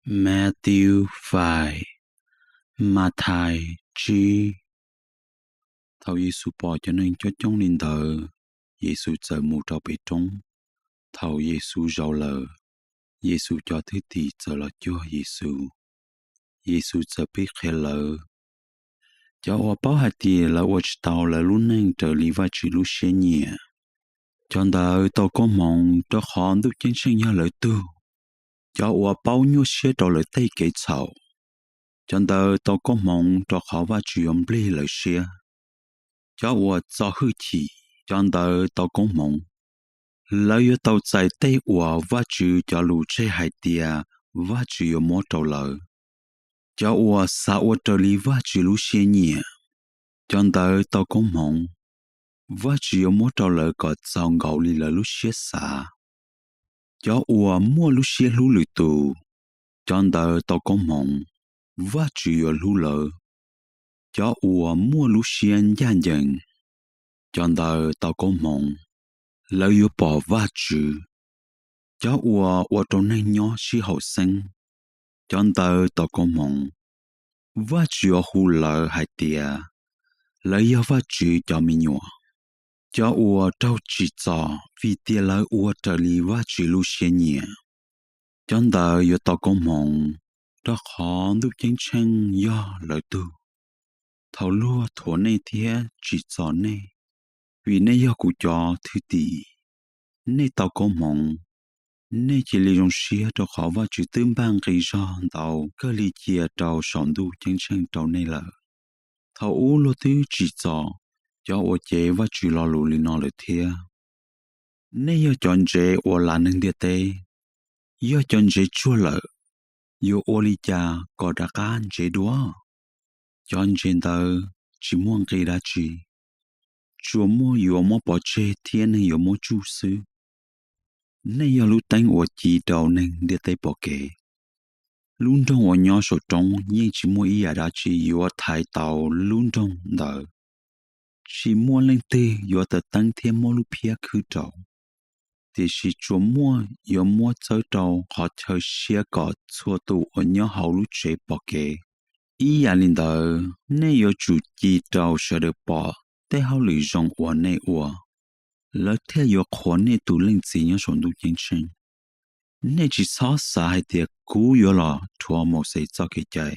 Matthew five, Mathais tsib. Thaum Yexus pom cov neeg coob coob li ntawd, Yexus txawm mus rau pem roob. Thaum Yexus zaum lawm, Yexus cov thwj tim txawm los cuag Yexus. Yexus txawm pib qhia lawv: Cov uas paub hais tias lawv ua tsis tau lawv lub neej raws li Vajtswv lub siab nyiam, cov ntawd tau koob hmoov, rau qhov Ntuj Ceeb Tsheej yog lawv tug. Cov uas paub nyuaj siab rau lawv tej kev txhaum, cov ntawd tau koob hmoov, rau qhov Vajtswv yuav nplig lawv siab. Cov uas txo hwj chim, cov ntawd tau koob hmoov. Lawv yuav tau txais tej uas Vajtswv cov lus tseg hais tias Vajtswv yuav muab rau lawv. Cov uas xav ua raws li Vajtswv lub siab nyiam, cov ntawd tau koob hmoov. Vajtswv yuav muab rau lawv kom txaus nkaus li lawv lub siab xav. Cov uas muaj lub siab hlub lwm tus, cov ntawd tau koob hmoov. Vajtswv yuav hlub lawv. Cov uas muaj lub siab ncaj ncees, cov ntawd tau koob hmoov, lawv yuav pom Vajtswv. Cov uas ua rau neeg nyob sib haum xeeb, cov ntawd tau koob hmoov. Vajtswv yuav hu lawv hais tias lawv yog Vajtswv cov me nyuam. Cov uas raug tsim txom vim tias lawv ua raws li Vajtswv lub siab nyiam, cov ntawd yuav tau koob hmoov, rau qhov Ntuj Ceeb Tsheej yog lawv tug. Thaum luag thuam nej thiab tsim txom nej vim nej yog kuv cov thwj tim, nej tau koob hmoov. Nej cia li zoo siab, rau qhov Vajtswv twb npaj nqi zog ntau kawg li cia rau saum Ntuj Ceeb Tsheej rau nej lawm. Thaum ub luag twb tsim txom cov uas cev Vajtswv lo lus li no lawm thiab: Nej yog cov ntsev uas las neeg ntiaj teb. Yog cov ntsev tsuag lawm, yuav ua li cas kom rov qab ntsev dua? Cov ntsev ntawd tsis muaj nqi dab tsi, tsuas muaj yuav muab pov tseg thiab neeg yuav muab tsuj xwb. Nej yog lub teeb uas ci rau neeg ntiaj teb pom kev. Lub nroog uas nyob saum roob yeej tsis muaj ib yam dab tsi yuav thaiv tau lub nroog ntawd. Tsis muaj leej twg yuav taws teeb thiab muab lub phiab khwb rau, tiam sis tsuas muaj yuav muab txawb rau qhov chaw siab kom txhua tus uas nyob hauv lub tsev pom kev. Ib yam li ntawd, nej yuav tsum ci rau sawv daws pom tej hauj lwm zoo uas nej ua, lawv thiaj yuav qhuas nej tus Leej Txiv nyob saum Ntuj Ceeb Tsheej. Nej tsis txhob xav hais tias kuv yuav los rhuav Mauxes txoj kev cai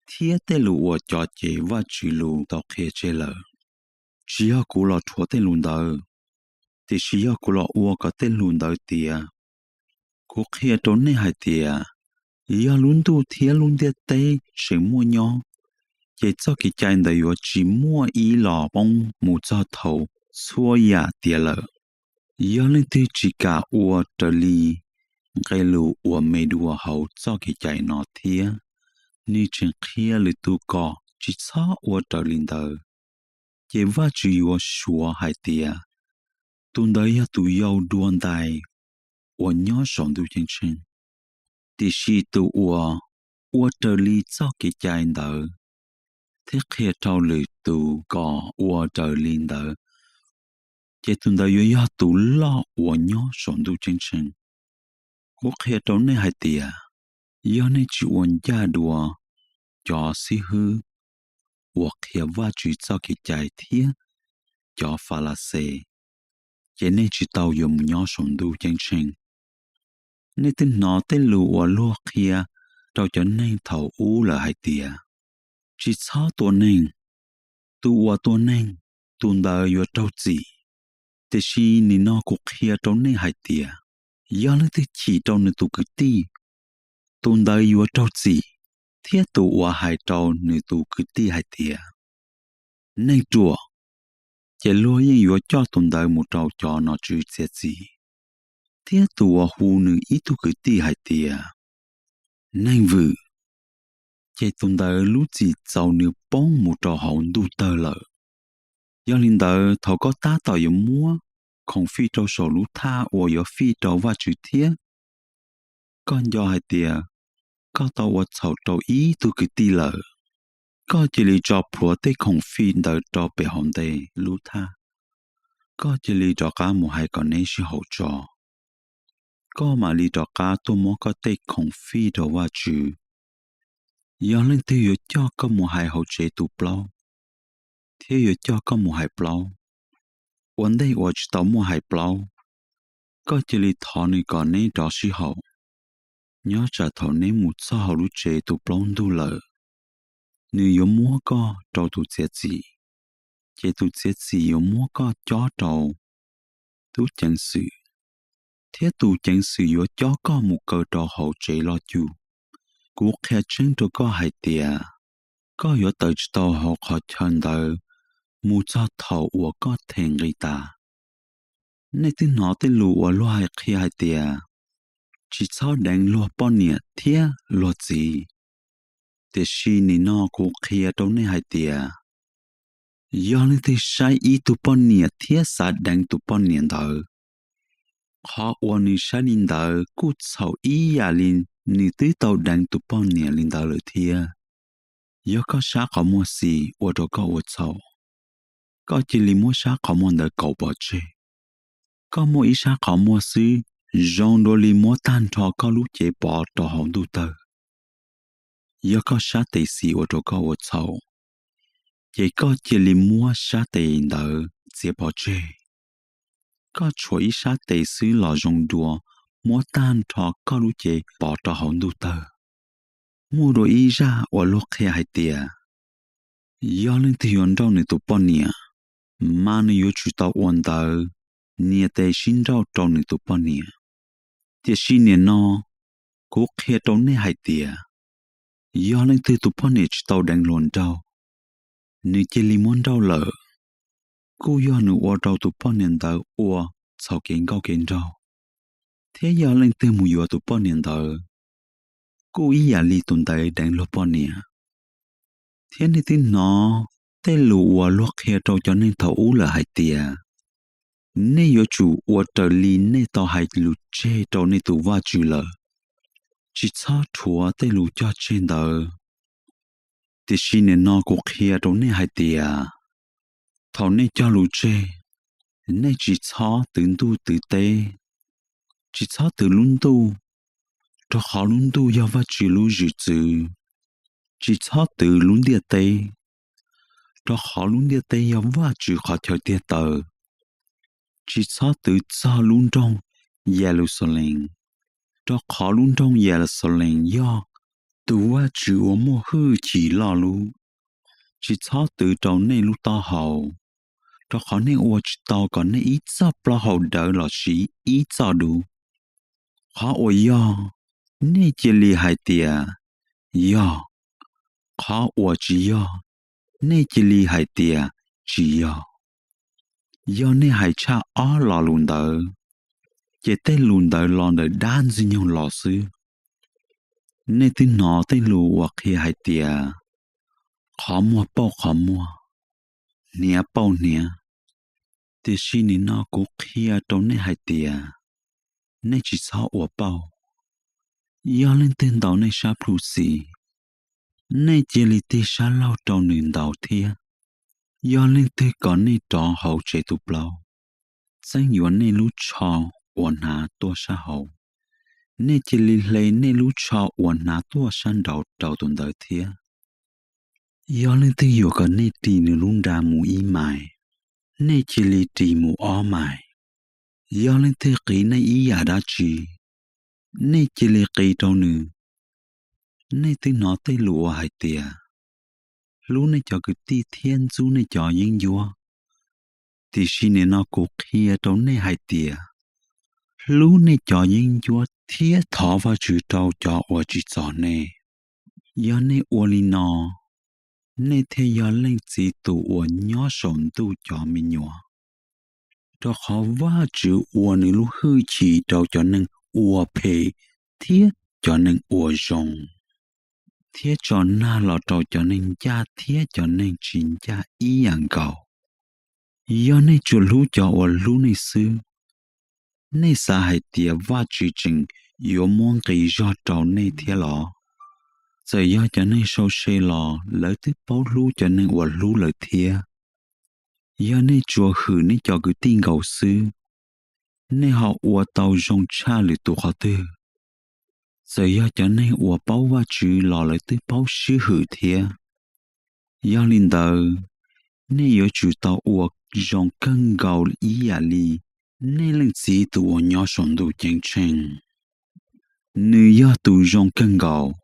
thiab tej lus uas cov cev Vajtswv lus tau qhia tseg lawm. Tsis yog kuv los rhuav tej lus ntawd, tiam sis yog kuv los ua kom tej lus ntawd tiav. Kuv qhia rau nej hais tias, yog lub ntuj thiab lub ntiaj teb tseem muaj nyob, ces txoj kev cai ntawd yuav tsis muaj ib los poob mus txog thaum txhua yam tiav lawm. Yog leej twg tsis kam ua raws li nqe lus uas me dua hauv txoj kev cai no thiab nws tseem qhia lwm tus kom tsis txhob ua raws li ntawd, ces Vajtswv yuav suav hais tias tus ntawd yog tus yau dua ntais uas nyob saum Ntuj Ceeb Tsheej. Tiam sis tus uas ua raws li txoj kev cai ntawd thiab qhia rau lwm tus kom ua raws li ntawd, ces tus ntawd yuav yog tus loj uas nyob saum Ntuj Ceeb Tsheej. Kuv qhia rau nej hais tias, yog nej tsis ua ncaj dua cov xib hwb uas qhia Vajtswv txoj kev cai thiab cov Falixes, ces nej tsis tau yuav mus nyob saum Ntuj Ceeb Tsheej. Nej twb hnov tej lus uas luag qhia rau cov neeg thaum ub lawm hais tias, tsis txhob tua neeg, tus uas tua neeg, tus ntawd yuav raug txim. Tiam sis nim no kuv qhia rau nej hais tias, yog leej twg chim rau nws tus kwv tij, tus ntawd yuav raug txim, thiab tus uas hais rau nws tus kwv tij hais tias, neeg ruam, ces luag yeej yuav coj tus ntawd mus rau cov nom tswv txiav txim. Thiab tus uas hu nws ib tug kwv tij hais tias, neeg vwm, ces tus ntawd lub txim txaus nws poob mus rau hauv ntuj tawg lawm. Yog li ntawd, thaum koj tab tom yuav muab khoom fij rau saum lub thaj uas yuav fij rau Vajtswv thiab, koj nco hais tias koj tau ua txhaum rau ib tug kwv tij lawm, koj cia li tso plhuav tej khoom fij ntawd rau pem hauv ntej lub thaj. Koj cia li rov qab mus hais kom neb sib haum tso. koj mam li rov qab tuaj muab koj tej khoom fij rau Vajtswv. Yog leej twg yuav coj koj mus hais hauv tsev tu plaub, thiab yuav coj koj mus hais plaub, ua ntej uas tsis tau muaj hais plaub, koj cia li thov nws kom neb rov sib haum, nyob tsam thaum neb mus txog hauv lub tsev tu plaub ntug lawm, nws yuav muab koj rau tus txiav txim, ces tus txiav txim yuav muab koj cob rau tub ceev xwm, thiab tus ceev xwm yuav cob koj mus kaw rau hauv tsev loj cuj. Kuv qhia tseeb rau koj hais tias, koj yuav tawm tsis tau hauv qhov chaw ntawd mus txog thaum uas koj them nqi tas. Nej twb hnov tej lus uas luag hais qhia hais tias, tsis txhob deev luag poj niam thiab luag txiv. Tiam sis nim no kuv qhia rau nej hais tias, yog leej twg saib ib tug poj niam thiab xav deev tus poj niam ntawd, qhov uas nws saib li ntawd kuj txhaum ib yam li nws twb tau deev tus poj niam li ntawd lawm thiab. Yog koj sab qhov muag xis ua rau koj ua txhaum, koj cia li muab sab qhov muag ntawd kauv pov tseg. Koj muaj ib sab qhov muag xwb zoo dua li muab tag nrho koj lub cev pov rau hauv ntuj tawg. Yog koj sab tes xis ua rau koj ua txhaum, ces koj cia li muab sab tes ntawd txiav pov tseg. Koj tshuav ib sab tes xwb los zoo dua muab tag nrho koj lub cev pov rau hauv ntuj tawg. Muaj dua ib zaj uas luag qhia hais tias, yog leej twg yuav nrauj nws tus poj niam, mas nws yuav tsum tau ua ntawv nias tes sib nrauj rau nws tus poj niam. Tiam sis nim no kuv qhia rau nej hais tias, yog leej twg tus poj niam tsis tau deev hluas nraug, nws cia li muab nrauj lawm, kuj yog nws ua rau tus poj niam ntawd ua txhaum kev nkauj kev nraug, thiab yog leej twg mus yuav tus poj niam ntawd, kuj ib yam li tus ntawd deev luag poj niam. Thiab nej twb hnov tej lus uas luag qhia rau cov neeg thaum ub lawm hais tias, nej yuav tsum ua raws li nej tau hais lus tseg rau nej tus Vajtswv lawm, tsis txhob rhuav tej lus cog tseg ntawd. Tiam sis nim no kuv qhia rau nej hais tias, thaum nej cog lus tseg, nej tsis txhob twv ntuj twv teb, tsis txhob twv lub ntuj, rau qhov lub ntuj yog Vajtswv lub zwm txwv. Tsis txhob twv lub ntiaj teb, rau qhov lub ntiaj teb yog Vajtswv qhov chaw tiag taw. Tsis txhob twv txog lub nroog Yeluxalees, rau qhov lub nroog Yeluxalees yog tus Vajtswv uas muaj hwj chim loj lub. Tsis txhob twv rau nej lub taub hau, rau qhov nej ua tsis tau kom nej ib txoj plaub hau dawb lossis ib txoj dub. Qhov uas yog, nej cia li hais tias, yog; qhov uas tsis yog, nej cia li hais tias, tsis yog. Yog nej hais tshaj ob lo lus ntawd, ces tej lus ntawd los ntawm dab Ntxwg nyoog los xwb. Nej twb hnov tej lus uas qhia hais tias, qhov muag pauj qhov muag, hniav pauj hniav. Tiam sis nim no kuv qhia rau nej hais tias, nej tsis txhob ua pauj. Yog leej twg ntaus nej sab plhu xis, nej cia li tig sab laug rau nws ntaus thiab. Yog leej twg kom nej rov hauv tsev tu plaub, txeeb yuav nej lub tsho uas hnav tuaj sab hauv, nej cia li hle nej lub tsho uas hnav tuaj sab nraud rau tus ntawd thiab. Yog leej twg yuam kom nej ris nws lub nra mus ib mais, nej cia li ris mus ob mais. Yog leej twg qiv nej ib yam dab tsi, nej cia li qiv rau nws. Nej twb hnov tej lus uas hais tias, hlub nej cov kwv tij thiab ntxub nej cov yeeb ncuab. Tiam sis nim no kuv qhia rau nej hais tias, hlub nej cov yeeb ncuab thiab thov Vajtswv rau cov uas tsim txom nej. Yog nej ua li no, nej thiaj yog Leej Txiv tus uas nyob saum ntuj cov me nyuam. Rau qhov Vajtswv ua nws lub hwj chim rau cov neeg ua phem thiab cov neeg ua zoo, thiab tso nag los rau cov neeg ncaj thiab cov neeg tsis ncaj ib yam nkaus. Yog nej tsuas hlub cov uas hlub nej xwb, nej xav hais tias Vajtswv tseem yuav muab nqi zog rau nej thiab los? Txawm yog cov neeg sau se los lawv twb paub hlub cov neeg uas hlub lawv thiab. Yog nej tsuas hwm nej cov kwv tij nkaus xwb, nej ho ua tau zoo tshaj lwm tus qhov twg? Txawm yog cov neeg uas paub Vajtswv los lawv twb paub sib hwm thiab. Yog li ntawd, nej yuav tsum tau ua zoo kawg nkaus ib yam li nej Leej Txiv tus uas nyob saum ntuj ceeb tsheej. Nws yog tus zoo kawg nkaus.